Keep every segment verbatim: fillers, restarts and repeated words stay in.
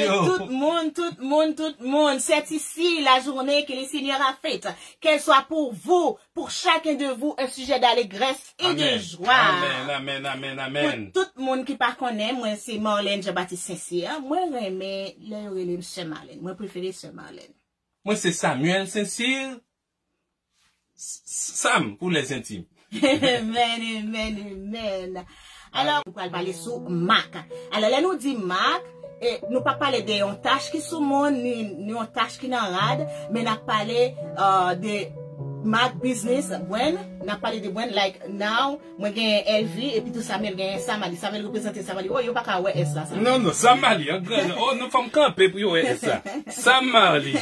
Tout moun, tout moun, tout moun, c'est ici la journée que le Seigneur a faite. Qu'elle soit pour vous, pour chacun de vous, un sujet d'allégresse et de joie. Amen, amen, amen, amen. Pou tout moun ki pa konnen, mwen se Marlène Jean-Baptiste Sincère. Mwen renmen lè yo rele m Sè Marlène. Mwen prefere Sè Marlène. Mwen se Samuel Sincère. Sam pou lèzentim. Amen, amen, amen. Alò, nou pral pale sou mak. Alò, lè nou di mak, e, nou pa pale de yon tach ki sou moun, ni, ni yon tach ki nan rad, men n ap pale, uh, de mak, business, brand. N ap pale de brand, like, now, mwen gen L V, epi tou Samuel gen Samali. Samuel reprezante Samali. Oh, yo pa ka wè S la, sa. Non, non, Samali, an gran. Oh, nou fè m kanpe pou yo wè S la. Samali.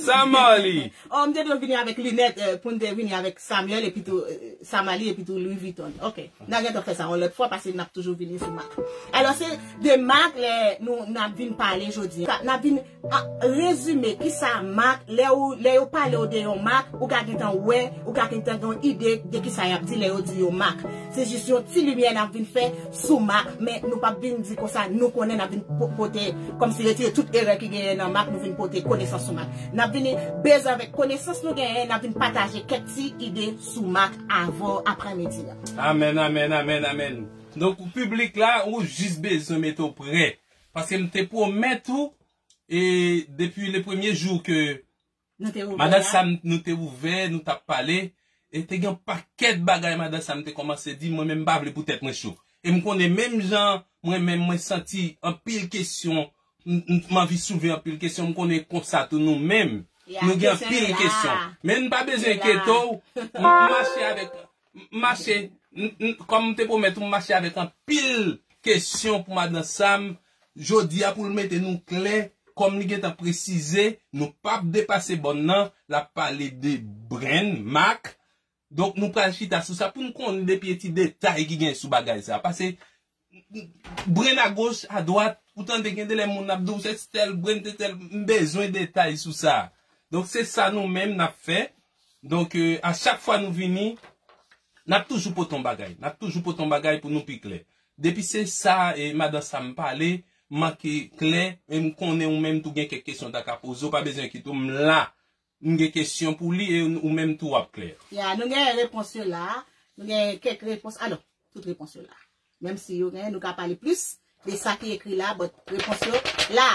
Samali. Oh, m te dwe vini avèk linèt, eh, pou n te vini avèk Samuel, epi tou, eh, Samali, epi tou Louis Vuitton. Ok. N a gentan fè sa yon lòt fwa, paske n ap toujou vini sou mak. Alò, se de mak, lè nou, n ap vin pale jodi. N ap vin, ah, rezime kisa mak, lè ou, lè yo pale w de yon mak, ou ka gentan wè, ou ka gentan gen yon ide de kisa y ap di lè yo di yo mak. Se jis yon ti limyè n ap vin fè sou mak, men nou p ap vin di konsa nou konnen, n ap vin po-, pote, kòmsi retire tout erè ki genyen nan mak, nou vin pote konesans sou mak. N ap vini bezwen avèk konesans nou genyen, n ap vin pataje kèk ti ide sou mak avè w aprèmidi a. Amen, amen, amen, amen. Donk, piblik la, ou jis bezwen mete w prè. Paske m te pwomèt ou, e depi le premye jou ke Nou te ouvè madan a. Sam, nou te ouvè, nou t ap pale, e te gen yon pakèt bagay madan Sam te kòmanse di, mwen menm m pa vle pou tèt mwen cho. E m konnen menm jan mwen menm mwen santi anpil kesyon, m, m, m anvi soulve anpil kesyon, m konnen konsa tou nou menm, ya, nou gen anpil kesyon. Men n pa bezwen enkyete w, m, m mache avèk, m mache, m, m, kòm m te pwomèt ou, m mache avèk anpil kesyon pou madan Sam, jodi a pou l mete nou klè, kòm li gentan presize, nou p ap depase bòn nan, l ap pale de brand, mak. Donk, nou pral chita sou sa pou n konnen de pye ti detay ki gen sou bagay sa. Paske, brand agoch, adwat, ou tande gen de lè moun ap di w se tèl brand, se tèl, m bezwen detay sou sa. Donk, se sa nou menm n ap fè. Donk, eh, a chak fwa nou vini, n ap toujou pote yon bagay. N ap toujou pote yon bagay pou nou pi klè. Depi se sa, eh, madan Sam pale, manke klè, e m konnen ou menm tou gen kèk kesyon w ta ka poze, w pa bezwen enkyete w, m la. M gen kesyon pou li, e ou menm tou w ap klè. Ya, nou gen repons yo la. Nou gen kèk repons. Alò, tout repons yo la. Menm si yo gen, nou ka pale plis de sa ki ekri la, but repons yo la.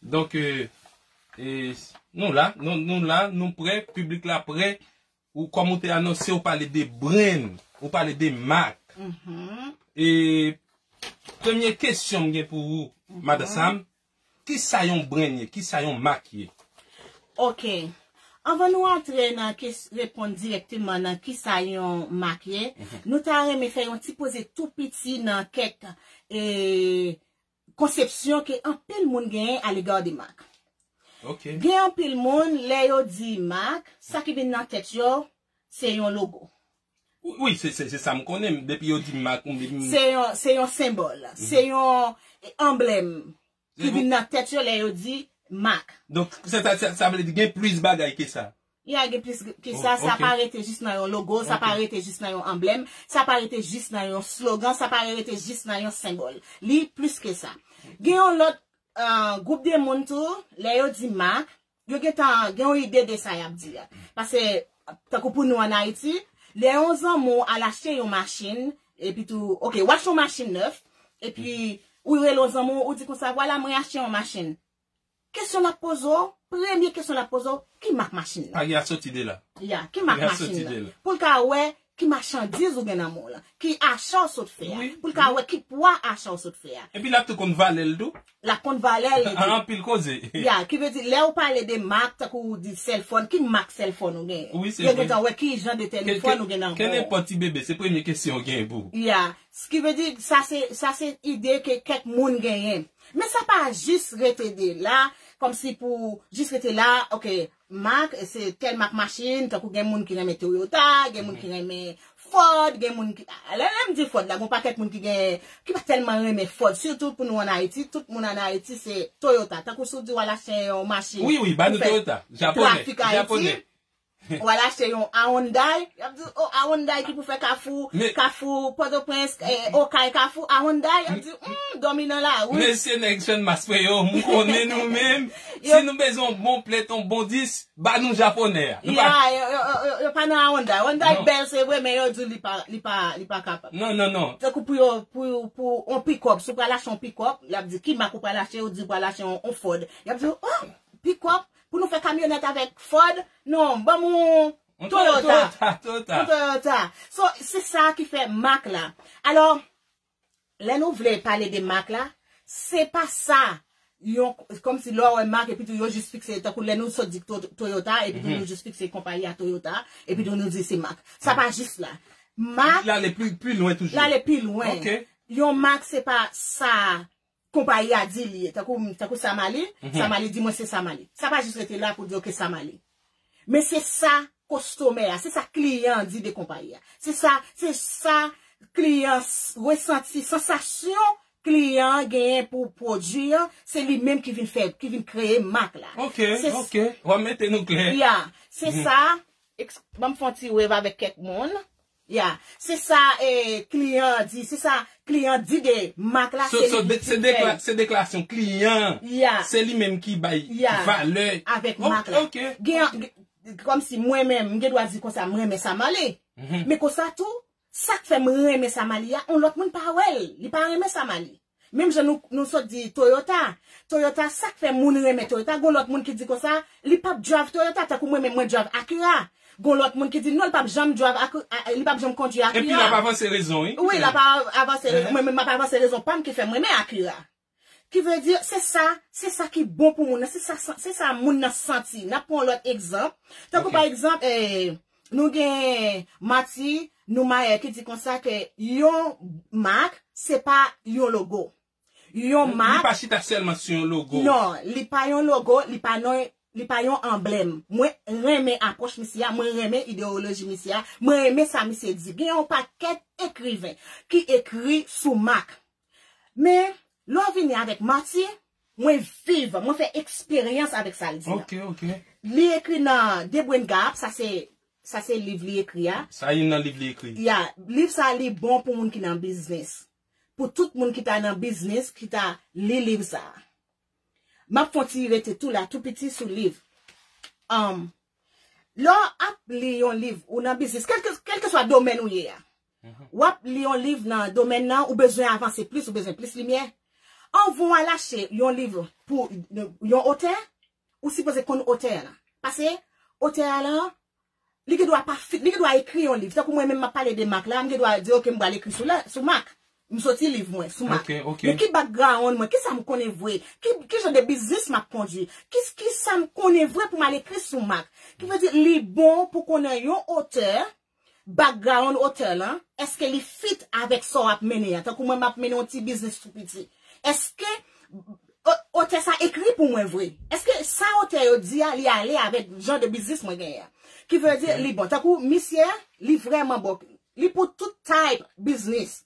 Donk, eh, eh, nou la, nou, nou la, nou prè, piblik la prè. Ou, kòm ou te anonse, ou pale de brand, ou pale de mak. Mhm. E premye kesyon m gen pou ou, mhm, madan Sam, kisa yon brand ye? Kisa yon mak ye? Ok. Anvan nou antre nan kes-, reponn dirèkteman nan kisa yon mak ye, mhm, nou ta renmen fè yon ti poze tou piti nan kèk, eh, konsepsyon ke anpil moun genyen alega de mak. Ok. Gen anpil moun, lè yo di mak, sa ki vin nan tèt yo, se yon logo. Wi, wi, se, se, se sa m konnen. Depi yo di mak, m, m, se yon, se yon senbòl, mhm, se yon, eh, anblèm ki, se vin nan tèt yo lè yo di mak. Donk, se, sa, sa, sa vle di gen plis bagay ke sa. Ya, gen plis ke sa, oh, sa, ok, pa rete jis nan yon logo, sa, ok, pa rete jis nan yon anblèm, sa pa rete jis nan yon slogan, sa pa rete jis nan yon senbòl. Li plis ke sa. Gen yon lòt, eh, gwoup de moun tou, lè yo di mak, yo gentan gen yon ide de sa y ap di a. Paske, tankou pou nou ann Ayiti, lè yon zanmi w al achte yon machin, epi tou, ok, w achte yon machin nèf, epi ou rele yon zanmi w, ou di konsa, vwala, mwen achte yon machin. Kesyon l ap poze w, premye kesyon l ap poze w, ki mak machin nan? Pari a soti de la. Ya, ki mak machin nan? Pou l ka wè ki machandiz ou gen nan men w lan, ki acha w sot fè a. Wi, pou l ka wè ki pwa acha w sot fè a. Epi l ap tou konn valè l tou. L ap konn valè l tou. Anpil koze. Ya, ki vle di, lè ou pale de mak, tankou ou di sèlfòn, ki mak sèlfòn ou genyen? Wi, se vre. Yo gentan wè ki jan de telefòn ou gen nan men w. Ke nenpòt ti bebe, se premye kesyon yo genyen pou ou. Ya, s ki vle di, sa se, sa se ide ke kèk moun genyen. Men sa pa jis rete de la, kòmsi pou jis rete la, ok, mak, se tèl mak machin, tankou gen moun ki renmen Toyota, gen moun ki renmen Ford, gen moun ki, lè, lè m di Ford la, gen yon pakèt moun ki gen, ki pa tèlman renmen Ford, sitou pou nou ann Ayiti, tout moun ann Ayiti se Toyota. Tankou si w di w al achte yon machin, wi, wi, ba nou Toyota, japonè, trafik Ayiti, japonè. w al achte yon Hyundai, y ap di, oh, Hyundai ki pou fè Kafou, Kafou, Pòtoprens, eh, Okay, Kafou, Hyundai, y ap di, hmm, dòmi nan lari. Mesye nèg Channmas yo, m konnen nou menm. Si nou bezwen yon bon plèt, yon bon dis, ba nou japonè a. Ya, yo, yo, yo, yo pa nan Hyundai. Hyundai bèl, se vre, men yo di li pa, li pa, li pa kapab. Non, non, non. Tankou pou yo, pou, pou yon pick-up, si w pral achte yon pick-up, y ap di, ki mak ou pral achte, ou di w pral achte yon, yon Ford. Y ap di, oh, pick-up, pou nou fè kamyonèt avèk Ford, non, ban m yon Toyota. Toyota, Toyota. Yon Toyota. So, se sa ki fè mak la. Alò, lè nou vle pale de mak la, se pa sa, yon, kòmsi lè w wè mak, epi tou yo jis fikse, tankou lè nou sot di To-, Toyota, epi tou nou jis fikse konpayi a Toyota, epi tou nou di se mak. Sa pa jis la. Mak, l ale pli, pli lwen toujou. L ale pi lwen. Ok. Yon mak, se pa sa konpayi a di li ye. Tankou, tankou Samali, Samali di mwen se Samali. Sa pa jis rete la pou di, ok, Samali. Men se sa kostomè a, se sa kliyan an di de konpayi a. Se sa, se sa kliyan s-, resanti, sansasyon kliyan an genyen pou pwodui an, se li menm ki vin fè, ki vin kreye mak la. Ok, ok. W ap mete nou klè. Ya, se sa, eks-, ban m fè yon ti wave avèk kèk moun. Ya, se sa, eh, kliyan an di, se sa kliyan an di de mak la, se li ki fè. Se deklarasyon kliyan an. Ya. Se li menm ki bay valè avèk mak la. Ok, ok. Gen, gen, kòmsi mwen menm, m gen dwa di konsa, m renmen Samali. Men konsa tou, sa k fè m renmen Samali a, yon lòt moun pa wè l, li pa renmen Samali. Menm jan nou, nou sot di Toyota. Toyota, sa k fè moun renmen Toyota? Gon lòt moun ki di konsa, li p ap drive Toyota, tankou mwen menm mwen drive Acura. Gon lòt moun ki di non, li p ap janm drive Acura, a, li p ap janm kondui Acura. Epi l ap avanse rezon, wi. Wi, l ap a-, avanse rezon. Mwen menm m ap avanse rezon pa m ki fè m renmen Acura. Ki vle di, se sa, se sa ki bon pou moun nan, se sa, se sa moun nan santi. N ap pran yon lòt egzanp. Tankou pa egzanp, eh, nou gen Mati Noumaye ki di konsa ke yon mak, se pa yon logo. Yon mak. Li pa chita sèlman sou yon logo. Non, li pa yon logo, li pa non, li pa yon anblèm. Mwen renmen apwòch misye a, mwen renmen ideyoloji misye a, mwen renmen sa misye di. Gen yon pakèt ekriven ki ekri sou mak. Men, lè w vini avèk Mati, mwen viv, mwen fè eksperyans avèk sa l di a. Ok, ok. Li ekri nan The Brain Gap, sa se, sa se liv li ekri a. Sa youn nan liv li ekri. Ya, liv sa a li bon pou moun ki nan biznis. Pou tout moun ki ta nan biznis, ki ta li liv sa a. M ap fè yon ti rete tou la, tou piti sou liv. Um, lè w ap li yon liv ou nan biznis, kèlke, kèlkeswa domèn ou ye a, w ap li yon liv nan domèn nan, ou bezwen avanse plis, ou bezwen plis limyè. Anvan w al achte yon liv pou yon otè, ou sipoze konn otè a lan. Paske otè a lan, li gen dwa pa fi-, li gen dwa ekri yon liv. Tankou mwen menm m ap pale de mak la, m gen dwa di, ok, m pral ekri sou la, sou mak. M soti liv mwen, sou mak. Ok, ok. Men ki background mwen, ki sa m konnen vre, ki, ki jan de biznis m ap kondui, ki, ki sa m konnen vre pou m al ekri sou mak. Ki vle di, li bon pou konnen yon otè, background otè lan, èske li fit avèk sa w ap mennen an? Tankou mwen, m ap mennen yon ti biznis tou piti. Èske o-, otè sa ekri pou mwen vre? Èske sa otè yo di a, li ale avèk jan de biznis mwen genyen an? Ki vle di, li bon. Tankou misye, li vrèman bon. Li pou tout type biznis.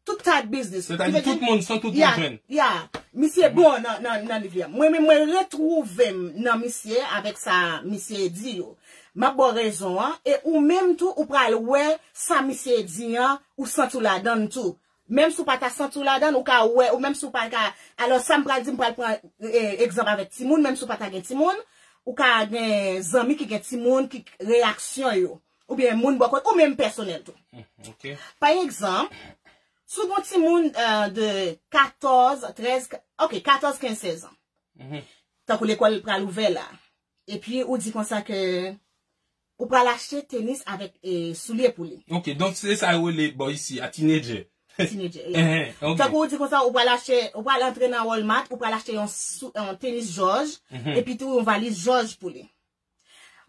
Tout type biznis. Sètadi tout moun, san tout moun jwenn. Ya, misye bon nan, nan, nan liv li a. Mwen menm, mwen retwouve m nan misye avèk sa misye di yo. M ap ba w rezon an, e ou menm tou, ou pral wè sa misye di an, ou santi w ladan l tou. Menm si w pa ta santi w ladan l, ou ka wè, ou menm si w pa ka, alò sa m pral di, m pral pran, eh, egzanp avèk timoun, menm si w pa ta gen timoun, ou ka gen zanmi ki gen timoun, ki reyaksyon yo. Oubyen moun bò kote, ou menm pèsonèl tou. Hmm, ok. Pa egzanp, si w gon timoun, eh, de katòz, trèz, ok, katòz, kenz, sèz an. Mhm. Tankou lekòl pral ouvè la. Epi ou di konsa ke ou pral achte tenis avèk, eh, soulye pou li. Ok, donk se sa yo rele bò isi a, teenager. Teenager, yeah. Ehe, ok. Tankou ou di konsa, ou pral achte, ou pral antre nan Walmart, ou pral achte yon sou-, yon tenis Jòj, mhm, epi tou yon valiz Jòj pou li.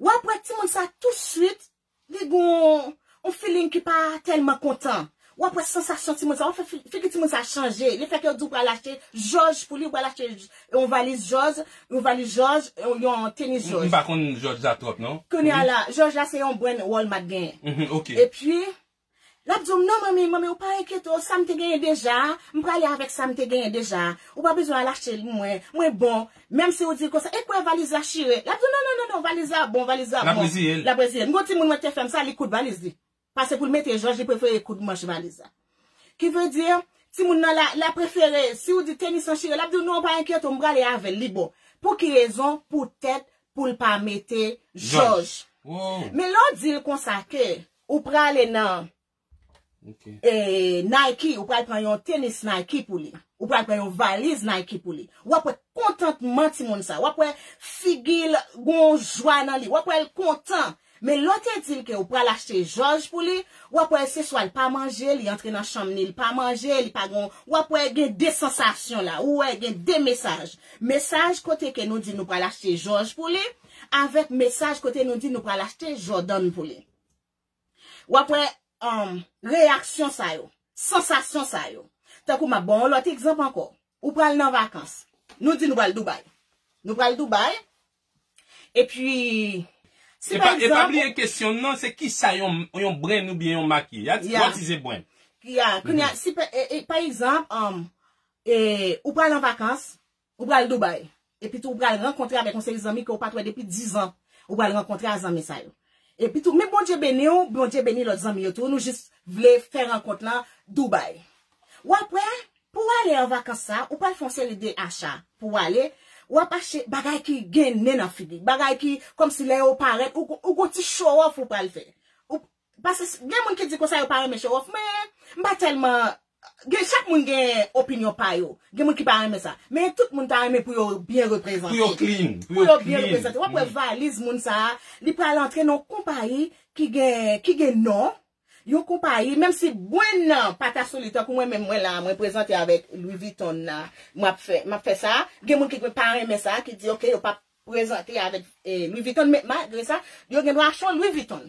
W ap wè timoun sa tousuit, li gon yon feeling ki pa tèlman kontan. W ap wè sansasyon timoun sa, w ap fè fi-, figi timoun sa chanje. Lefètke yo di w pral achte Jòj pou li, w pral achte j-, yon valiz Jòj, yon valiz Jòj, yon, yon tenis Jòj. M, m pa konn Jòj la twòp, non. Kounye a la, Jòj la se yon brand Walmart genyen. Mhm, ok. Epi, L ap di w, "Non, manmi, manmi, ou pa enkyete w, sa m te genyen deja, m prale avèk sa m te genyen deja. Ou pa bezwen al achte l pou mwen, mwen bon." Menm si ou di l konsa, "E kwè valiz la chire." L ap di w, "Non, non, non, non, valiz la bon, valiz la bon." L ap reziye l. L ap reziye l. M gon timoun mwen te fè m sa, li koud valiz li. Pase pou l mete jòj, li prefere koud manch valiz la. Ki vle di, timoun nan la, la prefere, si ou di tenis lan chire, l ap di w, "Non, pa enkyete w, m prale avè l, li bon." Pou ki rezon? Poutèt pou l pa mete jòj. Jòj. Wow. Men lè w di l konsa ke ou prale nan Ok. e, Nike, ou pral pran yon tenis Nike pou li. Ou pral pran yon valiz Nike pou li. W ap wè kontantman timoun sa. W ap wè figi l gon jwa nan li. W ap wè l kontan. Men lè w te di l ke ou pral achte jòj pou li, w ap wè se swa l pa manje, li antre nan chanm ni, li pa manje, li pa gon, w ap wè gen de sansasyon la, ou wè gen de mesaj. Mesaj kote ke nou di nou pral achte jòj pou li, avèk mesaj kote nou di nou pral achte Jordan pou li. W ap wè, um, reyaksyon sa yo, sansasyon sa yo. Tankou m ap ba w yon lòt egzanp ankò. Ou pral nan vakans. Nou di nou pral Dubai. Nou pral Dubai. Epi, si E pa pa, e pa egzanp, bliye kesyon nan, se ki sa yon, yon brenn oubyen yon mak ye. Ya, Yeah. what is a brenn? Ya, kounye a, si pa, e, e, pa egzanp, um, e, ou pral an vakans, ou pral Dubai. Epi tou, ou pral rankontre avèk yon seri zanmi ke ou pa t wè depi diz an. Ou pral rankontre a zanmi sa yo. Epi tou, men Bondye beni w, Bondye beni lòt zanmi yo tou. Nou jis vle fè rankont lan Dubai. W ap wè, pou w ale an vakans sa, ou pral fè yon seri de acha pou w ale. W ap achte bagay ki gen nen nan figi. Bagay ki, kòmsi lè yo parèt, ou, ou gon ti show off ou pral fè. Ou, paske s- gen moun ki di konsa yo pa renmen show off, men m pa tèlman gen, chak moun gen opinyon pa yo. Gen moun ki pa renmen sa. Men tout moun ta renmen pou yo byen reprezante. Pou yo clean, pou Pou yo yo byen clean. reprezante. W ap wè Mm. valiz moun sa a, li pral antre nan yon konpayi ki gen, ki gen non. Yon konpayi, menm si bwenn nan pa ta sou li, tankou mwen menm, mwen la, mwen prezante avèk Louis Vuitton la, m ap fè, m ap fè sa. Gen moun ki pa renmen sa, ki di, "Ok, yo p ap prezante avèk, eh, Louis Vuitton," men malgre sa, yo gen dwa achte yon Louis Vuitton.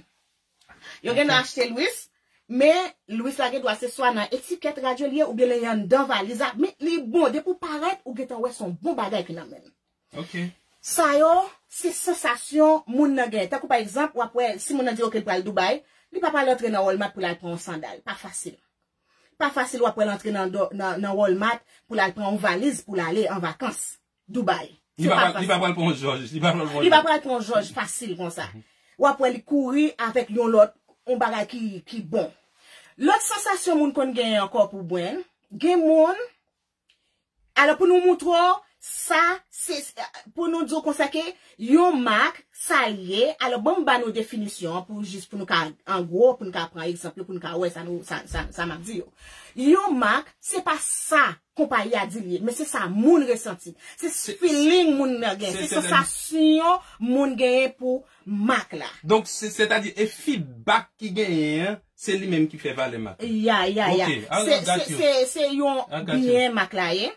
Yo gen dwa Ok. achte Louis, men Louis la gen dwa se swa nan etikèt radyo li ye oubyen li anndan valiz la. Men li bon, depi w parèt, ou gentan wè se yon bon bagay ki nan men l. Ok. Sa yo, se sansasyon moun nan gen. Tankou pa egzanp, w ap wè, si moun nan di, "Ok, l pral Dubai," li pa pral antre nan Walmart pou l al pran yon sandal. Pa fasil. Pa fasil w ap wè l antre nan, do- nan, nan Walmart pou l al pran yon valiz pou l ale an vakans Dubai. Li Se pa pa pral, li pa fasil. pral pran yon jòj, li pa pral pran yon Li pa jòj. pral pran yon jòj fasil konsa. W ap wè li kouri avèk yon lòt, yon bagay ki, ki bon. Lòt sansasyon moun konn genyen ankò pou brenn, gen moun, alò pou nou moutre w, sa, se, pou nou di w konsa ke yon mak, sa l ye, alò ban m ba nou definisyon an pou jis pou nou ka, an gwo, pou nou ka pran egzanp yo, pou nou ka wè sa nou, sa, sa, sa m ap di yo. Yon mak, se pa sa konpayi a di l ye, men se sa moun resanti. Se Se- feeling moun nan gen, se se, se lè- sansasyon moun genyen pou mak la. Donk, se, sètadi, e feedback ki genyen an, se li menm ki fè valè mak la. Ya, ya, ya. Ok, I Se, got se, you. se, se yon I got you. byen mak la ye.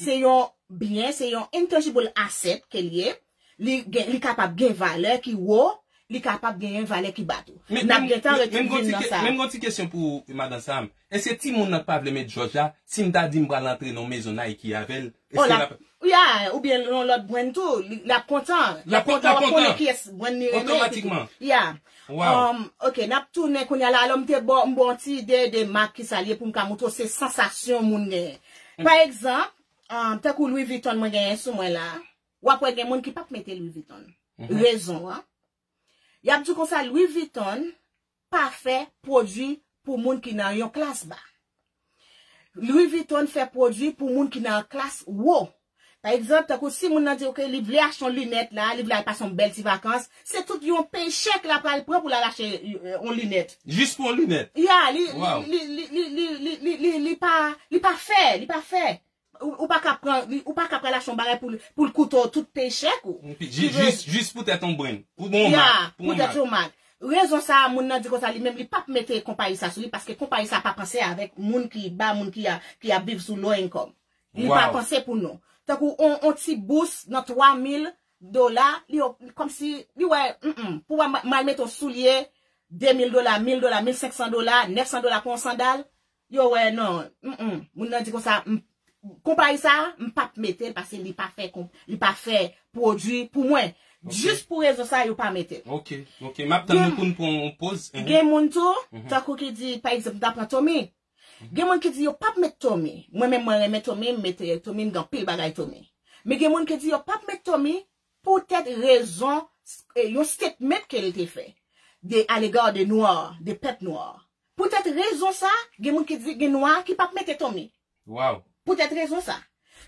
Se yon byen, se yon intangible asset ke l ye. Li gen, li kapab gen valè ki wo, li kapab genyen valè ki ba tou. Men, N ap men, gentan men, men gon retounen ti nan ke- sa. men gon ti kesyon pou madan Sam. Èske timoun nan k pa vle met jòj la, si m ta di m pral antre nan mezon Nike avè l, èske Oh, l la, ap ya, oubyen yon lòt brenn tou, li, l ap kontan. L ap kontan, w ap konnen kiyès brenn li renmen, epi tou. Otomatikman. Ya. Wow. Um, ok, n ap tounen kounye a la. Alò, m te ba w, m ba w yon ti ide de mak ki sa l ye pou m ka moutre w se sansasyon moun genyen. Mm. Pa egzanp, um, tankou Louis Vuitton mwen genyen sou mwen la, w ap wè gen moun ki p ap mete Louis Vuitton. Mhm. Rezon an, y ap di w konsa, Louis Vuitton pa fè pwodui pou moun ki nan yon klas ba. Louis Vuitton fè pwodui pou moun ki nan klas wo. Pa egzanp, tankou si moun nan di, ok, li vle achte yon linèt la, li vle al pase yon bèl ti vakans, se tout yon peychèk l ap al pran pou l al achte, eh, yon linèt. Jis pou yon linèt? Ya, li, Wow. li, li, li, li, li, li, li, li, li pa, li pa fè, li pa fè. Ou, ou pa ka pran, li- ou pa ka pral achte yon bagay pou, l- pou l koute w tout peychèk ou. Epi Ki ji- vle jis, jis poutèt yon brenn. Pou bon Ya, mak, pou bon poutèt mak. yon mak. Rezon sa a, moun nan di konsa, li menm, li p ap mete konpayi sa sou li, paske konpayi sa pa panse avèk moun ki ba, moun ki a, ki ap viv sou low income. Li pa Wow. panse pou nou. Tankou on, on ti bous nan twa mil dola, li, kòmsi, li wè, mm, mm, pou w al mete yon soulye, de mil dola, mil dola, mil senk san dola, nèf san dola pou yon sandal, yo wè, non, mm, mm. Moun nan di konsa, m- konpayi sa, m p ap mete l paske li pa fè, kon- li pa fè pwodui pou mwen. Ok. Jis pou rezon sa, yo pa mete l. Ok, ok. M ap tann nou pou n pran yon poz. Gen moun tou, tankou ki di, pa egzanp, m ta pran Tommy. Gen moun ki di yo p ap met Tommy. Mwen menm mwen renmen Tommy, m mete Tommy, m gen anpil bagay Tommy. Men gen moun ki di yo p ap met Tommy poutèt rezon, eh, yon statement ke l te fè de alega de nwa, de pèp nwa. Poutèt rezon sa, gen moun ki di gen nwa ki p ap mete Tommy. Wow. Poutèt rezon sa.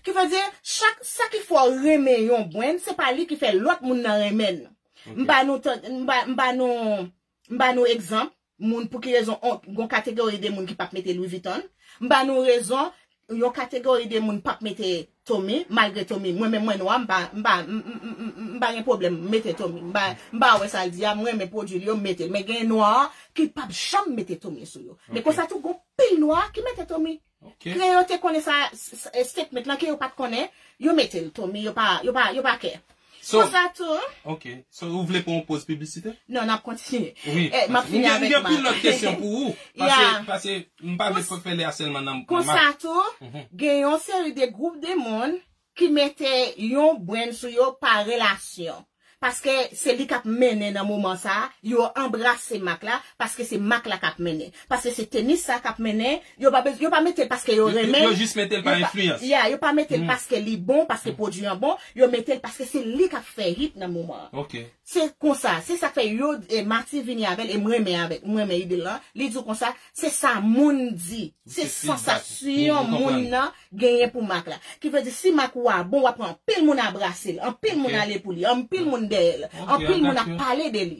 Ki vle di, chak sa ki fè w renmen yon brenn, se pa li ki fè lòt moun nan renmen l. Ok. M ba nou tan- m ba, m ba nou m ba nou egzanp, moun pou ki rezon on- gon kategori de moun ki p ap mete Louis Vuitton. M ba nou rezon, yon kategori de moun p ap mete Tommy, malgre Tommy, mwen menm mwen nwa, m pa m pa m m- m- m- m pa gen pwoblèm mete Tommy. M pa m pa wè sa l di a, m renmen pwodui li yo, m mete l. Men gen nwa ki p ap janm mete Tommy sou yo. Men Ok. Konsa tou gon pil nwa ki mete Tommy. Ok. Kreyòl te konnen sa, s- s- statement lan ke yo pa t konnen, yo mete l Tommy, yo pa yo pa yo pa kè. So, konsa tou. Ok. So, ou vle pran yon poz piblisite? Non, n ap kontinye. Wi. Eh, m ap fini avèk Marc. M gen pil lòt kesyon pou ou. Paske, yeah, paske m pa vle fè lè a sèlman nan Marc. Konsa tou, mhm, gen yon seri de gwoup de moun ki mete yon brenn sou yo pa relasyon. Paske se li k ap mennen nan moman sa, yo anbrase Marc la, paske se Marc la k ap mennen. Paske se tenis sa k ap mennen, yo pa bez- yo pa mete l paske yo renmen. Yo jis mete l pa enfliyans. Ya, yo pa mete l paske li bon, paske pwodui an bon, yo mete l paske se li k ap fè hit nan moman an. Ok. Se konsa, se sa k fè yo, e, Mati vini avè l, e m renmen avè l, m renmen ide l lan. Li di w konsa, se sa moun di, se sansasyon moun nan genyen pou Marc la. Ki vle di, si Marc ou a bon, w ap wè anpil moun abrase l, anpil moun ale pou li, anpil moun dèyè l, anpil moun ap pale de li.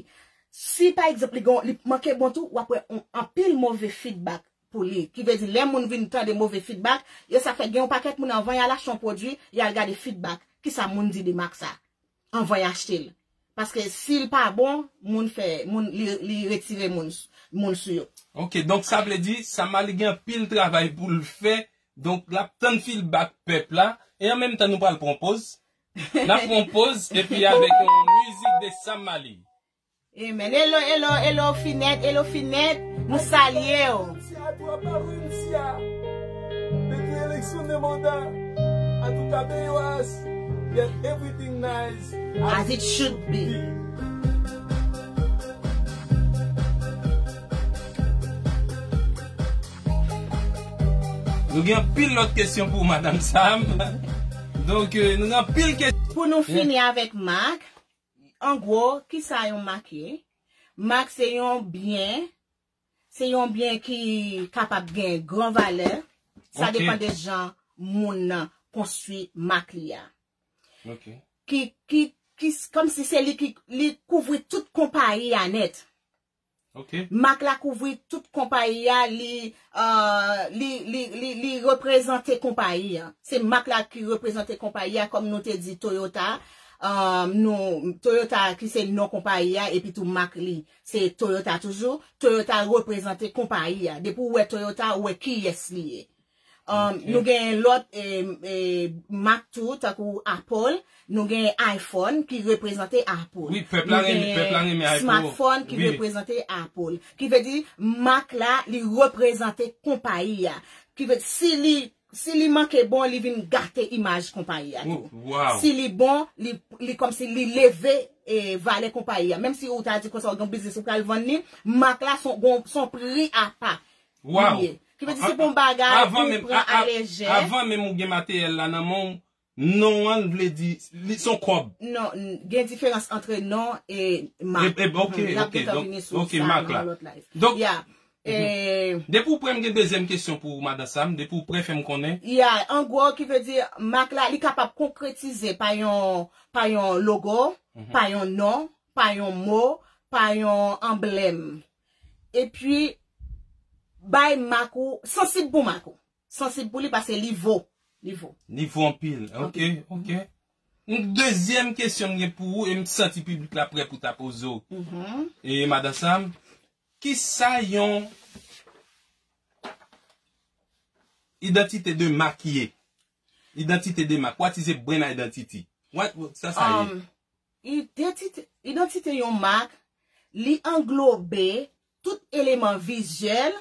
Si, pa egzanp, li gon, li manke bon tou, w ap wè on- anpil move feedback pou li. Ki vle di, lè moun vin tande move feedback, yo sa fè gen yon pakèt moun anvan y al achte yon pwodui, y al gade feedback. Kisa moun di de Marc sa? Anvan y achte l. Paske si l pa bon, moun fè, moun, li, li retire moun, moun sou yo. Ok, donk sa vle di, Sam Mali gen anpil travay pou l fè. Donk, l ap tann feedback pèp la. E an menm tan, nou pral pran poz. N ap pran poz, epi avèk yon mizik de Sam Mali. Amen. Hello, hello, hello, Finèt, hello, Finèt. Nou salye w. Mete eleksyon de manda. Atouka P O S. Get everything nice as it should be. Nou gen anpil lòt kesyon pou Madanm Sam. Donk, euh, nou gen anpil kesyon. Pou nou fini avèk Marc, an gwo, kisa yon Marc ye? Marc se yon byen, se yon byen ki kapab gen gran valè. Sa depann de jan moun nan konstwi Marc li a. Ok. Ki, ki, ki, kòmsi se li ki, li kouvri tout konpayi a nèt. Ok. Marc la kouvri tout konpayi a, li, euh, li, li, li, li reprezante konpayi a. Se Marc la ki reprezante konpayi a, kòm nou te di Toyota, euh, nou, Toyota ki se non konpayi a, epi tou Marc li, se Toyota toujou. Toyota reprezante konpayi a. Depi w wè Toyota, ou wè kiyès li ye. Um, ok. Nou gen lòt, eh, eh, mak tou, tankou Apple, nou gen iPhone ki reprezante Apple. Wi, pèp la renmen, pèp la renmen iPhone. Nou gen smartphone ki reprezante Apple. Ki vle di, mak la, li reprezante konpayi a. Ki vle, si li, si li manke bon, li vin gate imaj konpayi a tou. Oh, wow. Si li bon, li, li kòmsi li leve, eh, valè konpayi a. Menm si ou ta di konsa, ou gen biznis ou pral vann li, mak la son, gon, son pri apa. Wow. Li ye. Ki vle di se pa yon bagay pou pran a lejè. Avan menm ou gen materyèl la nan men w, non an vle di li son kòb. Non, n- gen diferans antre non e mak. E, e, ok, ok, donk, ok, mak la. Donk, ya. Mhm. E depi w prè, m gen dezyèm kesyon pou ou, Madan Sam. Depi w prè, fè m konnen. Ya, an gwo, ki vle di, mak la, li kapab konkretize pa yon, pa yon logo, pa yon non, pa yon mo, pa yon anblèm. Epi, bay mak ou, sansib pou mak ou. Sansib pou li paske li vo. Li vo. Li vo anpil. Ok, ok. Yon dezyèm kesyon m gen pou ou, e m santi piblik la prè pou ta poze w. Mhm. E Madan Sam, kisa yon idantite de mak ye? Idantite de mak. What is a brand identity? What, what sa, sa ye? Um, idantite, idantite yon mak, li anglobe tout eleman vizyèl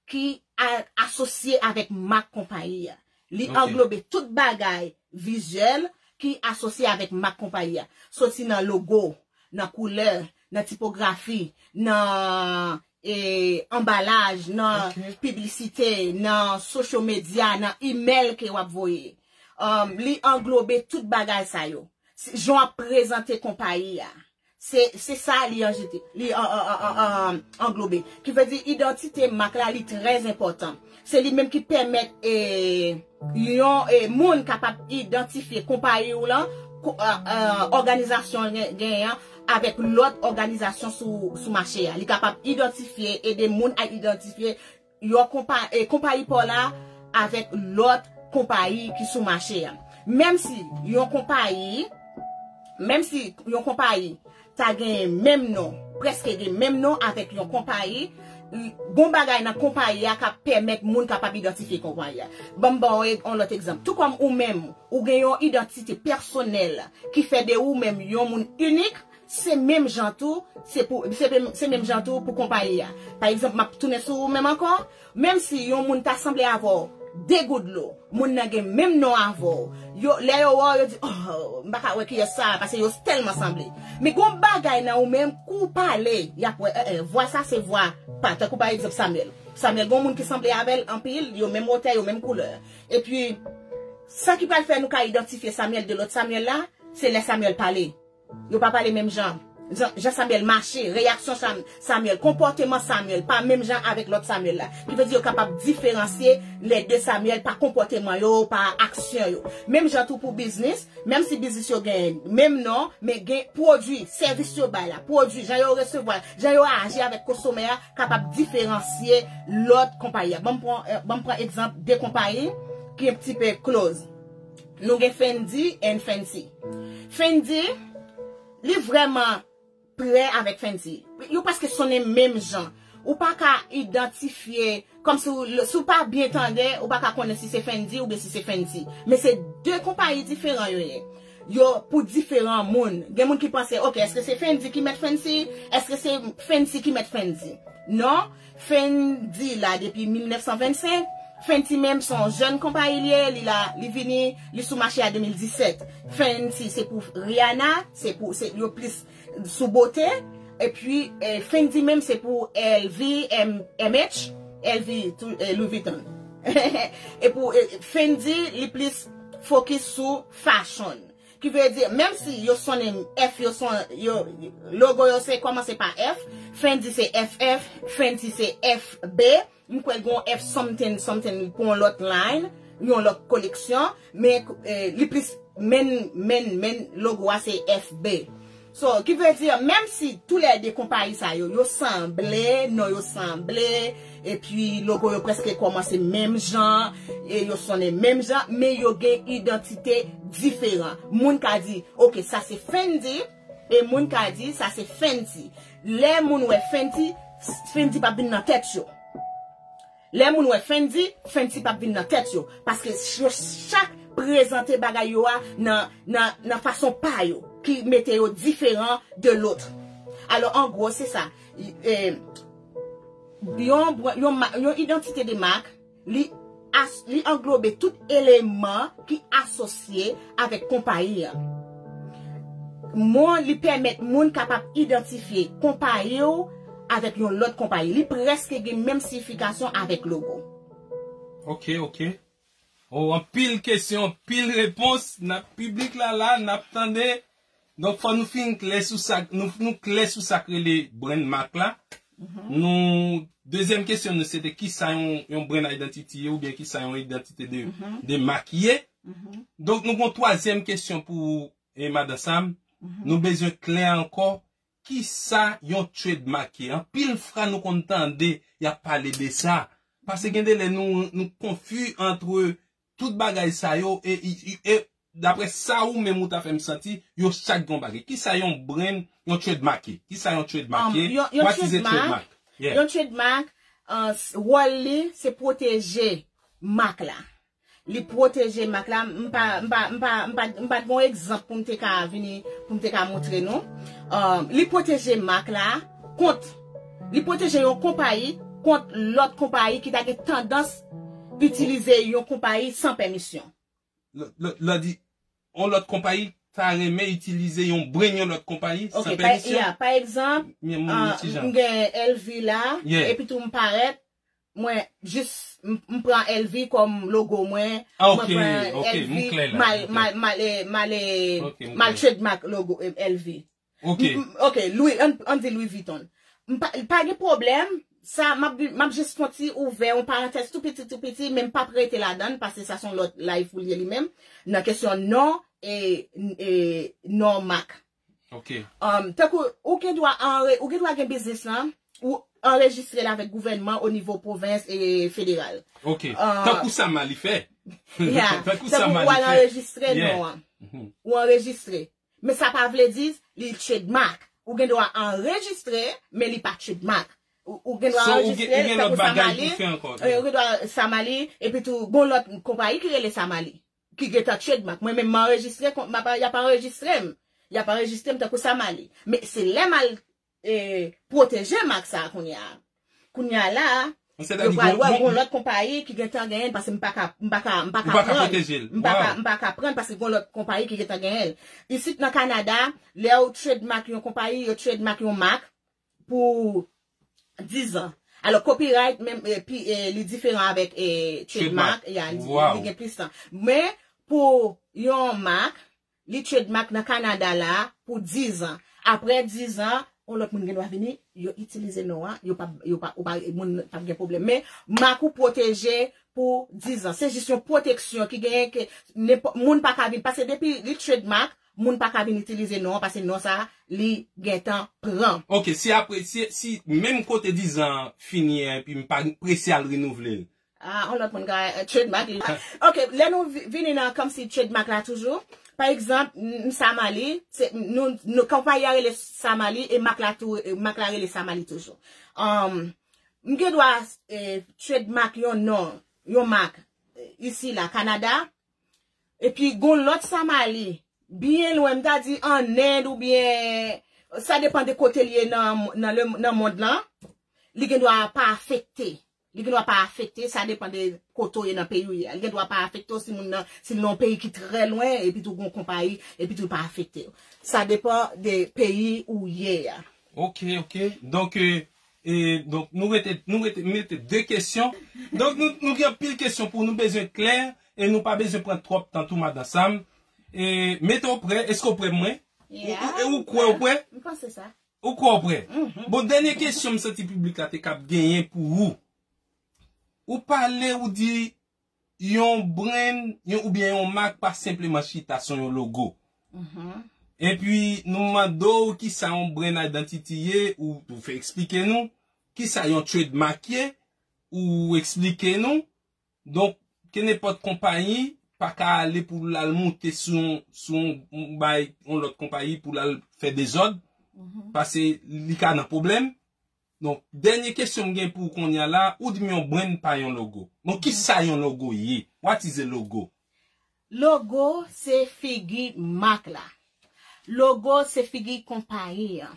ki a- asosye avèk mak konpayi a. Li anglobe tout bagay vizyèl ki asosye avèk mak konpayi a. Soti nan logo, nan koulè, nan tipografi, nan e, anbalaj, nan piblisite, nan social media, nan imèl ke w ap voye. Um, li anglobe tout bagay sa yo. Jan w ap prezante konpayi a. Se, se sa li anjete, li an, an, an, an, an, anglobe. Ki vle di idantite mak la, li trè enpòtan. Se li menm ki pèmèt e, yon e, moun kapab idantifye konpayi w lan, ko- e, e, òganizasyon gen- genyen an avèk lòt òganizasyon sou, sou mache a. Li kapab idantifye, ede moun a idantifye yon konpa, e, konpayi pa w la avèk lòt konpayi ki sou mache a. Menm si yon konpayi, menm si yon konpayi ta genyen menm non, prèske gen menm non avèk yon konpayi, gon bagay nan konpayi a k ap pèmèt moun kapab idantifye konpayi a. Ban m ba w yon lòt egzanp. Tou kòm ou menm, ou gen yon idantite pèsonèl ki fè de ou menm yon moun inik, se menm jan tou, se pou, se, se menm jan tou pou konpayi a. Pa egzanp, m ap tounen sou ou menm ankò, menm si yon moun ta sanble avè w de gout dlo, moun nan gen menm non avè w. Yo, lè yo wè w, yo di, oh, m pa ka wè kiyès sa, paske yo tèlman sanble. Men gon bagay nan ou menm, kou w pale, y ap wè, eh, eh, vwa sa se vwa pa, tankou pa egzanp Samuel. Samuel, gon moun ki sanble avè l anpil, yo menm wotè, yo menm koulè. Epi, sa ki pral fè nou ka idantifye Samuel de lòt Samuel la, se lè Samuel pale. Yo pa pale menm jan. Jan, jan Samuel mache, reyaksyon Sam, Samuel, konpòteman Samuel, pa menm jan avèk lòt Samuel la. Ki vle di yo kapab diferansye lè de Samuel pa konpòteman yo, pa aksyon yo. Menm jan tou pou biznis, menm si biznis yo gen menm non, men gen pwodui, sèvis yo bay la, pwodui, jan yo resevwa, jan yo aji avèk konsomè a, kapab diferansye lòt konpayi a. Ban m pran, eh, ban m pran egzanp de konpayi ki yon ti pe close. Nou gen Fendi and Fenty. Fendi, li vrèman prè avèk Fenty. Yo prèske sonnen menm jan. Ou pa ka idantifye, kòm si w, si w pa byen tande, ou pa ka konnen si se Fendi oubyen si se Fenty. Men se de konpayi diferan yo ye. Yo pou diferan moun. Gen moun ki panse, ok, èske se Fendi ki mèt Fenty? Èske se Fenty ki mèt Fendi? Non, Fendi la depi mil nèf san vennsenk. Fenty menm se yon jèn konpayi li ye, li la, li vini, li sou mache a de mil disèt. Fenty se pou Rihanna, se pou, se, yo plis sou bote, epi, eh, Fendi menm se pou L V, M, M H, L V, tou, eh, Louis Vuitton. E pou, eh, Fendi, li plis fokis sou fashion. Ki vle di, menm si yo sonnen F, yo son, yo, logo yo se kòmanse pa F, Fendi se F F, Fenty se F B, m kwè gon F something, something pou yon lòt line, yon lòt koleksyon, men, eh, li plis men, men, men logo a se F B. So, ki vle di, menm si toulède konpayi sa yo, yo sanble, non yo sanble, epi logo yo prèske kòmanse menm jan, e yo sonnen menm jan, men yo gen idantite diferan. Moun ka di, ok, sa se Fendi, e moun ka di, sa se Fenty. Lè moun wè Fenty, Fendi p ap vin nan tèt yo. Lè moun wè Fendi, Fenty p ap vin nan tèt yo. Paske yo chak prezante bagay yo a nan, nan, nan fason pa yo, ki mete yo diferan de lòt. Alò, an gwo, se sa. E, yon, yon, ma- yon idantite de mak, li, as- li anglobe tout eleman ki asosye avèk konpayi an. Mo li pèmèt moun kapab idantifye konpayi w avèk yon lòt konpayi. Li prèske gen menm siyifikasyon avèk logo. Ok, ok. Oh, anpil kesyon, anpil repons. N ap piblik la la, n ap tande. Donk, fò nou fin klè sou sa, nou, nou klè sou sa k rele brand mark la. Nou, dezyèm kesyon nou, se te kisa yon, yon brand identity ye, oubyen kisa yon idantite de, de mak ye. Donk, nou gon twazyèm kesyon pou ou, e, Madan Sam. Nou bezwen klè ankò, kisa yon trademark ye? Anpil fwa nou konn tande y ap pale de sa. Paske gen de lè nou, nou konfi antre tout bagay sa yo, e, e, e, daprè sa ou menm ou ta fè m santi, yo chak gen yon bagay. Kisa yon brand, yon trademark ye? Kisa yon trademark ye? What is a trademark? Yon trademark, wòl li, se pwoteje mak la. Li pwoteje mak la. M pa, m pa, m pa, m pa, m pa t gon egzanp pou m te ka vini, pou m te ka montre nou. Um, li pwoteje mak la kont, li pwoteje yon konpayi kont lòt konpayi ki ta gen tandans itilize yon konpayi san pèmisyon. Lè, lè, lè di, yon lòt konpayi ta renmen itilize yon brenn yon lòt konpayi san pèmisyon? Ok, pa egzanp, m gen L V la, epi tou m parèt, mwen jis m pran L V kòm logo mwen, mwen pran L V, m al, m al, m al, eh, m al, eh, m al trademark logo, eh, L V. Ok. M- m- ok, Louis, ann ann di Louis Vuitton. M pa, pa gen pwoblèm. Sa, m ap di- m ap jis fè yon ti ouvè, yon parantèz tou piti, tou piti, men m p ap rete ladan l, paske sa se yon lòt live pou l ye li menm, nan kesyon non e, e non mak. Ok. Um, tankou, ou gen dwa anre- ou gen dwa gen biznis lan, ou anrejistre l avèk gouvènman o nivo pwovens e federal. Ok. Um, tankou sa Mali fè. Yeah. Tankou sa Mali fè. Tankou ou al anrejistre non an. Ou anrejistre. Men sa pa vle di li trademark. Ou gen dwa anrejistre, men li pa trademark. Ou, ou gen dwa anrejistre, tankou Samali, ou gen dwa Samali, epi tou, gon lòt konpayi ki rele Samali, ki gentan trademark. Mwen menm, m anrejistre, y ap anrejistre m. Y ap anrejistre m tankou Samali. Men se lè m al, eh, pwoteje mak sa a kounye a. Kounye a la, yo pral wè gon lòt konpayi ki gentan genyen l, paske m pa ka, m pa ka, m pa ka pran. M pa ka, m pa ka pran paske gon lòt konpayi ki gentan genyen l. Isit nan Kanada, lè yo trademark yon konpayi, yo trademark yon mak pou dizan. Alò, copyright, menm, eh, pi, eh, li diferan avèk, eh, trademark, ya, li, li gen plis tan. Men, pou yon mak, li trademark nan Kanada la pou dizan. Apre dizan, yon lòt moun gen dwa vini, yo itilize non an, yo pa, yo pa, ou pa, moun p ap gen pwoblèm. Men, mak ou pwoteje pou dizan. Se jis yon pwoteksyon ki genyen ke nenpò- moun pa ka vin, paske depi li trademark, moun pa ka vin itilize non an, paske non sa, li gentan pran. Ok, si apre, si, si menm kote dizan an fini an, epi m pa prese al renouvle l, Ah, yon lòt moun ka, eh, trademark li. Ok, lè nou vi- vini nan kòmsi trademark la toujou. Pa egzanp, m- m Samali, se, nou, nou, konpayi a rele Samali e mak la tou, eh, mak la rele Samali toujou. Um, m gen dwa, eh, trademark yon non, yon mak, eh, isi la, Kanada, epi gon lòt Samali, byen lwen, m ta di an End oubyen, sa depann de kote l ye nan, nan, le- nan mond lan, li gen dwa pa afekte. Li gen dwa pa afekte, sa depann de kote w ye nan peyi w ye a. Li gen dwa pa afekte w si moun nan, si l nan yon peyi ki trè lwen, epi tou gon konpayi, epi tou pa afekte w. Sa depann de peyi ou ye a. Ok, ok. Donk, eh, eh, donk, nou rete, nou rete, m rete de kesyon. Donk, nou, nou gen anpil kesyon pou nou bezwen klè, e nou pa bezwen pran twòp tan tou, madan Sam. E, mete w prè, èske w prè mwen? Ou, ou, e ou kwè w prè? M panse sa. Ou kwè w prè? Bon, dènye kesyon m santi piblik la te kab genyen pou ou. Ou pale, ou di yon brand, yon, oubyen yon mak pa senpleman chita sou yon logo. Epi nou mande w kisa yon brand identity ye, ou, ou fè eksplike nou. Kisa yon trademark ye, ou eksplike nou. Donk, ke nenpòt konpayi pa ka ale pou l al moute sou, sou yon, yon bay, yon lòt konpayi pou l al fè dezòd, paske li ka nan pwoblèm. Donk, dènye kesyon m gen pou w kounye a la, ou di m yon brand pa yon logo. Bon, kisa yon logo ye? What is a logo? Logo se figi mak la. Logo se figi konpayi an.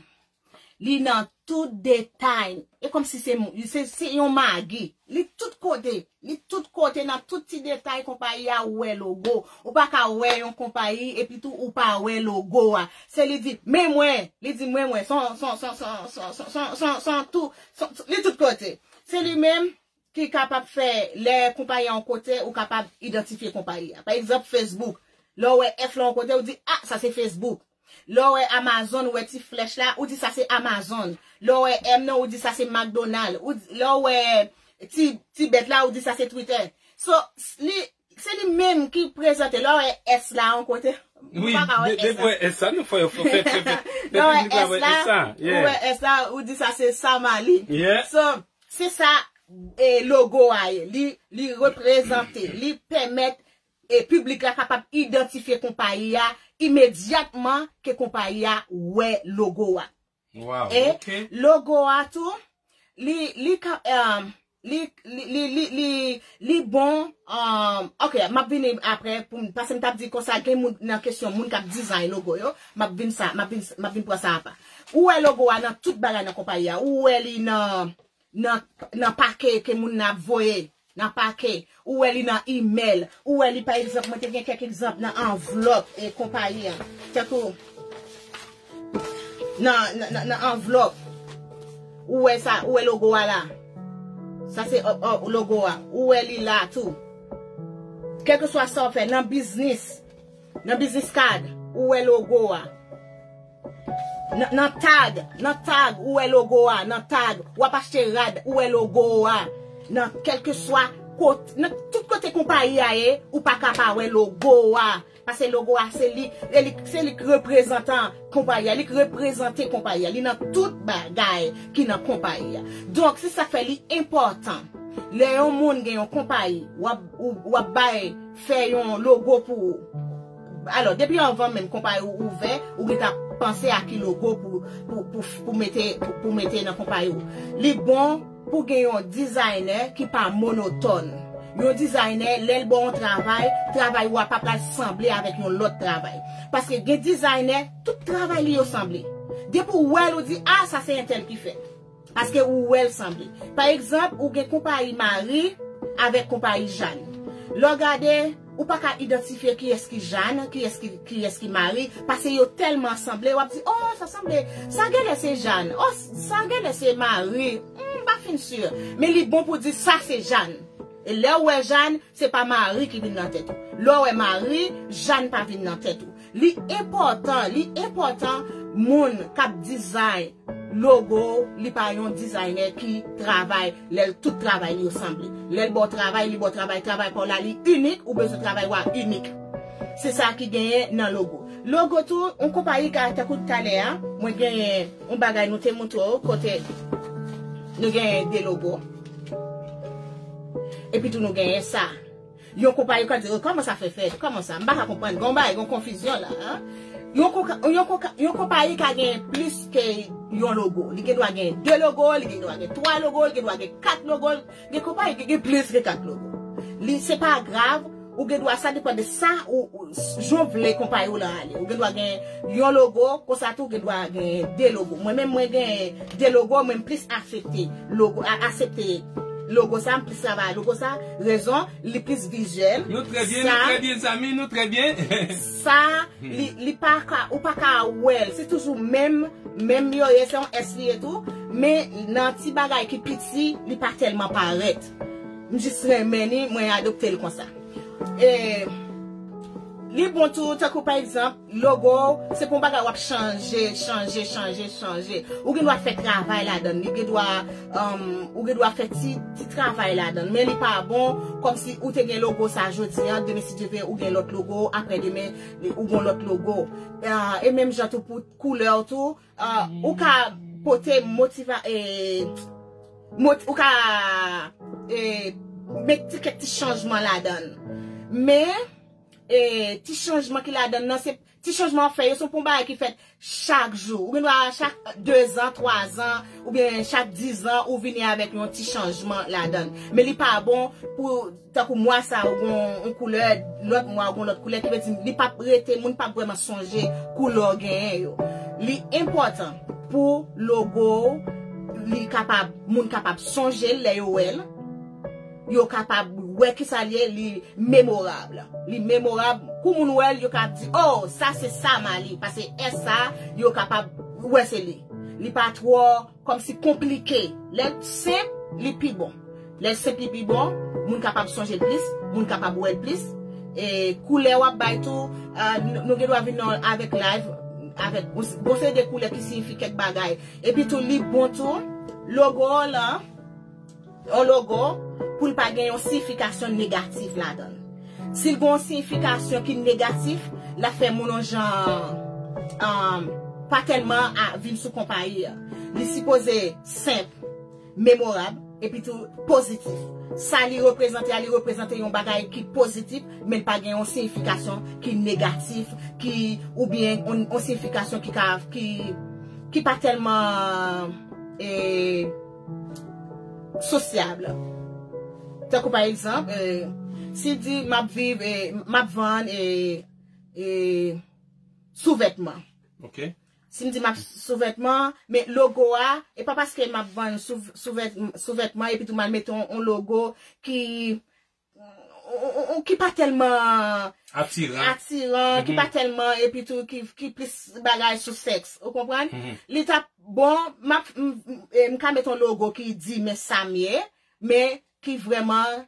Li nan tout detay. E kòmsi se, se, se yon magi. Li tout kote. Li tout kote, nan tout ti detay konpayi a, ou wè logo. Ou pa ka wè yon konpayi, epi tou ou pa wè logo a. Se li di, men mwen, li di, men mwen, son, son, son, son, son, son, son, son, son, tou, son, son, li tout kote. Se li menm ki kapab fè, lè konpayi a yon kote, ou kapab idantifye konpayi a. Pa egzanp, Facebook. Lè w wè F la yon kote, ou di, ah, sa se Facebook. Lè w wè Amazon, ou wè ti flèch la, ou di sa se Amazon. Lè w wè M nan, ou di sa se McDonald. Ou di- lè w wè ti, ti bèt la, ou di sa se Twitter. So, s- li, se li menm ki prezante. Lè w wè S la yon kote, ou pa ka wè S la. Lè w wè S la, ou wè S la, ou di sa se Samali. So, se sa, e, logo a ye. Li, li reprezante, li pèmèt, e, piblik la kapab idantifye konpayi a imedyatman ke konpayi a wè logo a. E logo a tou, li, li ka, um, li, li, li, li, li, li bon, um, ok, m ap vini apre, pou m- paske m t ap di konsa, gen moun nan kesyon moun k ap dizay logo yo, m ap vin sa, m ap vin, m ap vin pran sa apa. Ou wè logo a nan tout bagay nan konpayi a, ou wè li nan, nan, nan pake ke moun nan ap voye. nan pake, ou wè li nan imèl, ou wè li, pa egzanp, mwen te gen kèk egzanp nan anvlòp e konpayi an. Tankou nan, nan, nan, nan anvlòp, ou wè sa, ou wè logo a la. Sa se, o, o, logo a. Ou wè li la tou. Kèlkeswa sa w fè nan biznis, nan biznis kad, ou wè logo a. Nan, nan tag, nan tag, ou wè logo a, nan tag, w ap achte rad, ou wè logo a. Nan kèlkeswa kote, nan tout kote konpayi a ye, ou pa ka pa wè logo a. Paske logo a, se li, se li, se li k reprezantan konpayi a, li k reprezante konpayi a, li nan tout bagay ki nan konpayi a. Donk, se sa k fè li enpòtan. Lè yon moun gen yon konpayi, w ap, ou, w ap bay, fè yon logo pou ou. Alò, depi anvan menm konpayi ou ouvè, ou gentan panse a ki logo pou, pou, pou, pou mete, pou, pou mete nan konpayi ou. Li bon pou gen yon dizaynè ki pa monotòn. Yon dizaynè, lè l ba w yon travay, travay ou a pa pral sanble avèk yon lòt travay. Paske gen dizaynè, tout travay li yo sanble. Depi w wè l, ou di, "Ah, sa se entèl ki fè." Paske ou wè l sanble. Pa egzanp, ou gen konpayi Mari avèk konpayi Jàn. Lè w gade, ou pa ka idantifye kiyès ki Jàn, kiyès ki, kiyès ki Mari, paske yo tèlman sanble, w ap di, "Oh, sa sanble, sa genlè se Jàn, oh, sa genlè se Mari, hmm, m pa fin si." Men li bon pou di, "Sa se Jàn." E lè w wè Jàn, se pa Mari ki vin nan tèt ou. Lè w wè Mari, Jàn pa vin nan tèt ou. Li enpòtan, li enpòtan moun k ap dizay logo, li pa yon dizaynè ki travay, lè l tout travay li yo sanble. Lè l ba w travay, li ba w travay, travay pa w la, li inik, ou bezwen travay w a inik. Se sa ki genyen nan logo. Logo tou, yon konpayi ka, tankou talè a, mwen genyen yon bagay nou te montre w, kote nou genyen de logo. Epi tou nou genyen sa. Yon konpayi ka di, "Oh, kòman sa fè fèt? Kòman sa?" M pa ka konprann. Gon bagay, gon konfizyon la, an. Yon konka-, yon konka-, yon konpayi ka gen plis ke yon logo. Li gen dwa gen de logo, li gen dwa gen twa logo, li gen dwa gen kat logo. Gen konpayi ki gen plis ke kat logo. Li, se pa grav, ou gen dwa, sa depann de sa ou, ou, jan w vle konpayi w lan ale. Ou gen dwa gen yon logo, konsa tou ou gen dwa gen de logo. Mwen menm, mwen gen de logo, mwen m plis aksepte logo, a, aksepte logo sa, m plis travay logo sa. Rezon, li plis vizyèl. Nou trè byen, nou trè byen, zanmi, nou trè byen. Sa, li, li pa ka, ou pa ka wè l. Se toujou menm, menm yo ye, se yon S li ye tou. Men nan ti bagay ki piti, li pa tèlman parèt. M jis renmen li, mwen adopte l konsa. E, li bon tou, tankou pa egzanp, logo, se pa yon bagay w ap chanje, chanje, chanje, chanje. Ou gen dwa fè travay ladan l, li gen dwa, um, ou gen dwa fè ti, ti travay ladan l. Men li pa bon, kòmsi ou te gen logo sa jodi an, demen si Dye vle, ou gen lòt logo, aprè demen, ou gen lòt logo. Ah, e menm jan tou pou koulè w tou, ah, ou ka pote motiva-, e, mot-, ou ka, e, met ti kèk ti chanjman ladan l. Men, e, ti chanjman ki ladan l nan, se ti chanjman w ap fè yo, se yon bagay ki fèt chak jou. Ou gen dwa chak de zan, twa zan, oubyen chak diz an, ou vini avèk yon ti chanjman ladan l. Men li pa bon pou, tankou mwa sa, ou gon yon koulè, lòt mwa, ou gon lòt koulè, ki vle di, li p ap rete, moun p ap vrèman sonje koulè w genyen yo. Li enpòtan pou logo w, li kapab, moun kapab sonje l lè yo wè l. Yo kapab wè kisa l ye, li memorab. Li memorab, kou moun wè l, yo ka di, "Oh, sa se sa Mali," paske S sa, yo kapab wè se li. Li pa twò, kòmsi konplike. Lè l senp, li pi bon. Lè l senp, li pi bon, moun kapab sonje l plis, moun kapab wè l plis. E koulè w ap bay tou, ah, n-, nou gen dwa vin nan, avèk live, avèk, bon, se de koulè ki siyifi kèk bagay. Epi tou, li bon tou, logo w lan, yon logo, pou l pa gen yon siyifikasyon negatif ladan l. Si l gen yon siyifikasyon ki negatif, l ap fè moun yon jan, um, pa tèlman a, vin sou konpayi a. Li sipoze senp, memorab, epi tou pozitif. Sa li reprezante a, li reprezante yon bagay ki pozitif, men l pa gen yon siyifikasyon ki negatif, ki, oubyen yon, yon siyifikasyon ki ka, ki, ki pa tèlman, e, sosyab. Tankou pa egzanp, e, si l di, "M ap viv, e, m ap vann, e, e, souvètman." Ok. Si m di m ap sou vètman, men logo a, e pa paske m ap vann sou, sou vèt-, sou vètman, epi tou m al mete yon, yon logo ki, yon, yon, yon ki pa tèlman Atiran. atiran, ki pa tèlman, epi tou ki, ki plis bagay sou sèks, ou konprann? Li t ap bon, m ap, m, m, e, m ka mete yon logo ki di, men sa m ye, men ki vrèman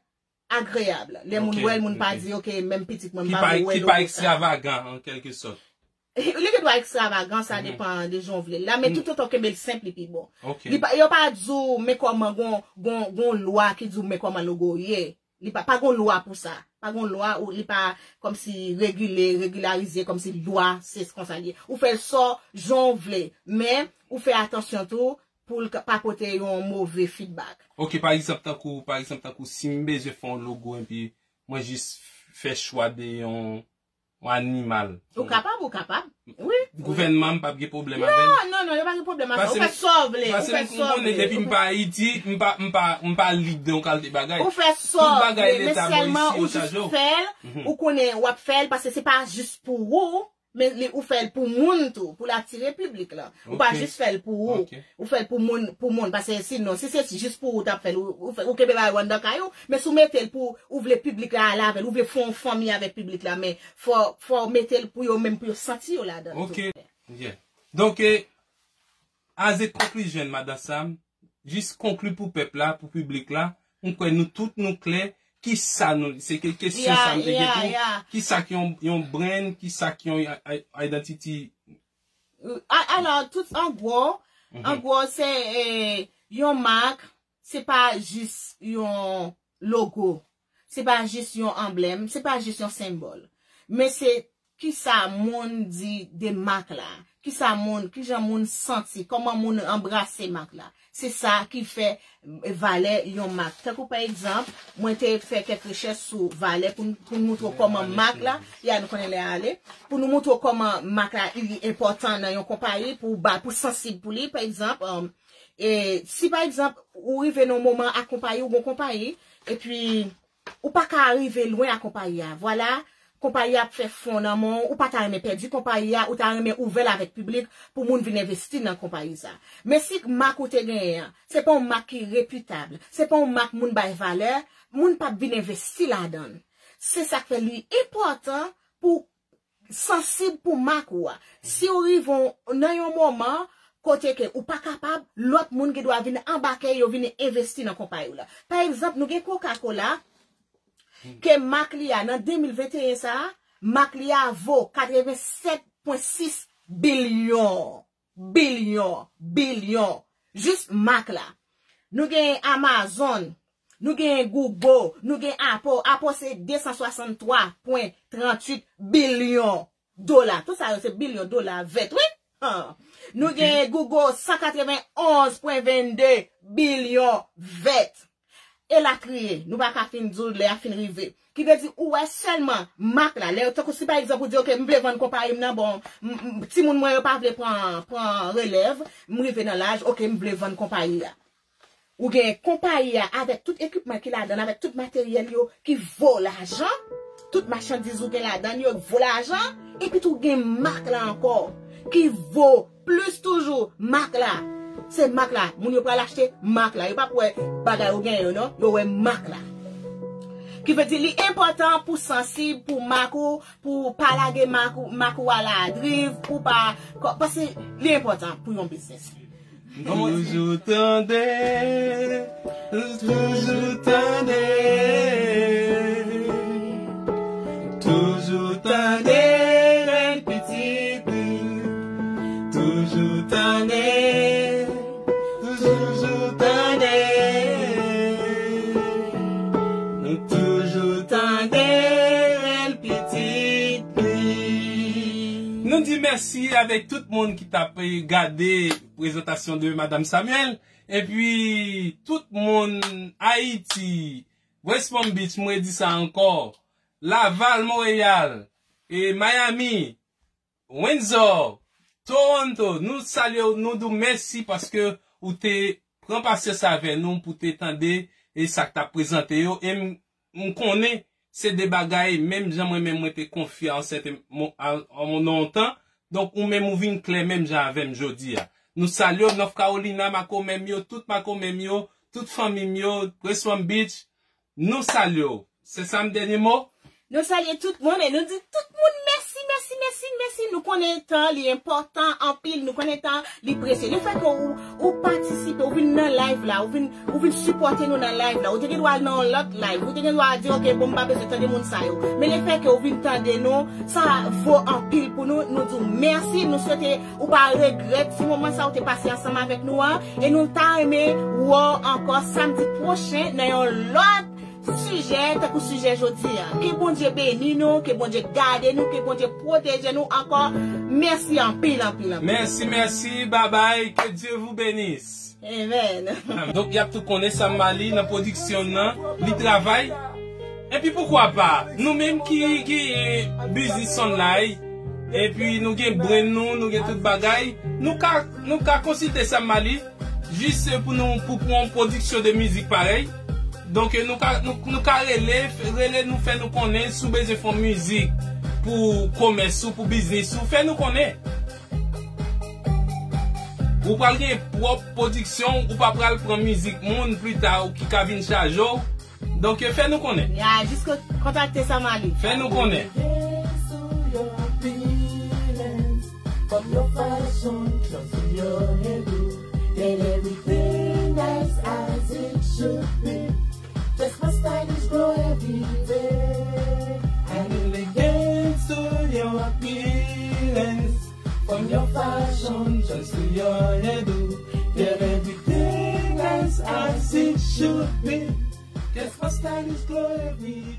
agreyab. Lè moun Ok, wè l, moun pa ok. di, ok, menm pitit mwen, m Ki pa pa, vle wè ki pa logo sa. Ekstravagan, an kèlke sòt. Li gen dwa ekstravagan, sa depann de jan w vle l la, men toutotan w kenbe l senp, li pi bon. Ok. Li pa, yo pa di w, men kòman gon, gon, gon lwa ki di w, men kòman logo ye. Li pa, pa gon lwa pou sa. Pa gon lwa, ou li pa kòmsi regile, regilarize, kòmsi lwa, se konsa li ye. Ou fè l sò, jan w vle, men ou fè atansyon tou pou l ka, pa pote yon move feedback. Ok, pa egzanp, tankou, pa egzanp, tankou si m bezwen fè yon logo, epi mwen jis fè chwa de yon, yon animal. Ou kapab, ou kapab. Wi. Gouvènman an p ap gen pwoblèm avè l. Non, non, non, yo pa gen pwoblèm avè sa. Ou fè sa w vle, ou Paske fè m sa w konnen vle. Depi m pa Ayiti, m pa, m pa, m pa lib de yon kalite bagay. Ou fè sa w Tout bagay vle, men Leta bò sèlman isi, ou yo chaje jis w. Fè l, ou konnen w ap fè l, paske se pa jis pou ou, men li, ou fè l pou moun tou, pou l atire piblik la. Ou pa Ok. Jis fè l pou ou. Ok. Ou fè l pou moun, pou moun, paske sinon, si se jis pou ou t ap fè l, ou, ou, fè, ou kenbe bagay ou anndan kay ou, men si w mete l pou ou vle piblik la ale avè l, ou vle fè yon fanmi avèk piblik la, men fò, fò w mete l pou yo menm, pou yo santi yo ladan l Ok. tou. Yeah. Donk, eh, as a conclusion, Madan Sam, jis konkli pou pèp la, pou piblik la, m kwè nou tout nou klè, ki sa nou, se ke kesyon Ya, sa m te ya, gen tou, ya. Ki sa ki yon, yon brand, ki sa ki yon i-, i-, identity. A-, alò, tout an gwo, an gwo, se eh, yon mak, se pa jis yon logo, se pa jis yon anblèm, se pa jis yon senbòl. Men se kisa moun di de mak la, kisa moun, kijan moun santi, kòman moun anbrase mak la. Se sa ki fè valè yon mak. Tankou pa egzanp, mwen te fè kèk rechèch sou valè pou n, pou n montre w kòman mak la, ya nou konnen lè a ale, pou nou montre w kòman mak la li enpòtan nan yon konpayi, pou w ba, pou sansib pou li, pa egzanp, um, e, si pa egzanp, ou rive nan yon moman ak konpayi, ou gon konpayi, epi ou pa ka rive lwen ak konpayi a. Vwala, konpayi a ap fè fon nan men w, ou pa ta renmen pèdi konpayi a, ou ta renmen ouvè l avèk piblik pou moun vin envesti nan konpayi sa. Men si mak ou te genyen an, se pa yon mak ki repitab, se pa yon mak moun bay valè, moun p ap vin envesti ladan l. Se sa k fè li enpòtan pou sansib pou mak ou a. Si w rive nan yon moman kote ke ou pa kapab, lòt moun gen dwa vin anbake yo, vin envesti nan konpayi w la. Pa egzanp, nou gen Coca-Cola, ke mak li a nan de mil venteyen sa a, mak li a vo katrevennsèt pwen sis bilyon. Bilyon, bilyon. Jis mak la. Nou gen Amazon, nou gen Google, nou gen Apple. Apple se de san swasanntwa pwen tranntuit bilyon dola. Tout sa yo se bilyon dola vèt, wi. Han. Nou gen Google san katrevenonz pwen vennde bilyon vèt. Elatriye. Nou pa ka fin di w lè a fin rive. Ki vle di ou wè sèlman mak la. Lè yo, tankou si pa egzanp ou di, ok, m vle vann konpayi m nan, bon, m, m, timoun mwen yo pa vle pran, pran relèv, m rive nan laj, ok, m vle vann konpayi a. Ou gen konpayi a avèk tout ekipman ki ladan l, avèk tout materyèl yo ki vo lajan, tout machandiz ou gen ladan l yo vo lajan, epi tou gen mak la ankò ki vo plis toujou mak la. Se mak la, moun yo pral achte mak la, yo p ap wè bagay ou genyen yo non, yo wè mak la. Ki vle di li enpòtan pou sansib pou mak ou, pou pa lage mak ou, mak ou a ladriv, pou pa, paske li enpòtan pou yon biznis. Toujou tande, toujou tande, toujou tande, rèl pitit, toujou tande, toujou tande, nou toujou tande, rèl pitit. Nou di mèsi avèk tout moun ki t ap, eh, gade prezantasyon de Madam Samuel. Epi, tout moun Ayiti, West Palm Beach, mwen di sa ankò, Laval, Montréal, e Miami, Windsor, Toronto, nou salye w, nou di w mèsi paske ou te pran pasyans avè nou pou te tande e sa k t ap prezante yo. E m, m konnen se de bagay, menm jan mwen menm mwen te konfye a yon sèten mo-, a, a yon tan, Donk, ou menm ou vin klè menm jan avè m jodi a. Nou salye w, North Carolina, makomè m yo, tout makomè m yo, tout fanmi m yo, West Palm Beach, nou salye w. Se sa m dènye mo? Nou salye tout moun e nou di tout moun mèsi, mèsi, mèsi, mèsi. Nou konnen tan li enpòtan anpil, nou konnen tan li presye. Lefètke ou, ou patisipe, ou vin nan live la, ou vin, ou vin sipòte nou nan live la. Ou te gen dwa al nan yon lòt live, ou te gen dwa di, "Ok, bon, m pa bezwen tande moun sa yo." Men lefètke ou vin tande nou, sa vo anpil pou nou. Nou di w mèsi, nou swete ou pa regrèt ti moman sa ou te pase ansanm avèk nou an. E nou ta renmen wè w ankò samdi pwochen nan yon lòt sijè, tankou sijè jodi a. Ke Bondye beni nou, ke Bondye gade nou, ke Bondye pwoteje nou ankò. Mèsi anpil, anpil, anpil. Merci, merci, bye bye, que Dieu vous bénisse. Amen. Donk, y ap tou konnen Sam Mali nan pwodiksyon nan, li travay. Epi poukwa pa, nou menm ki, ki biznis online, epi nou gen brand nou, nou gen tout bagay, nou ka, nou ka konsilte Sam Mali, jis pou nou, pou, pou yon pwodiksyon de mizik parèy. Donk, nou ka, nou, nou ka rele, rele nou, fè nou konnen si w bezwen fè yon mizik pou komès ou, pou biznis ou, fè nou konnen. Ou pral gen pwòp pwodiksyon, ou pa pral pran mizik moun pita ou ki ka vin chaje w. Donk, fè nou konnen. Ya, jis ko-, kontakte Sam Mali. Fè nou konnen. Sou your feelings, from your fashion just to your hairdo. Get everything nice as it should be. Just my style is grow every day. And elegance to your appearance. From your fashion just to your hairdo. Get everything nice as it should be. Just my style is grow every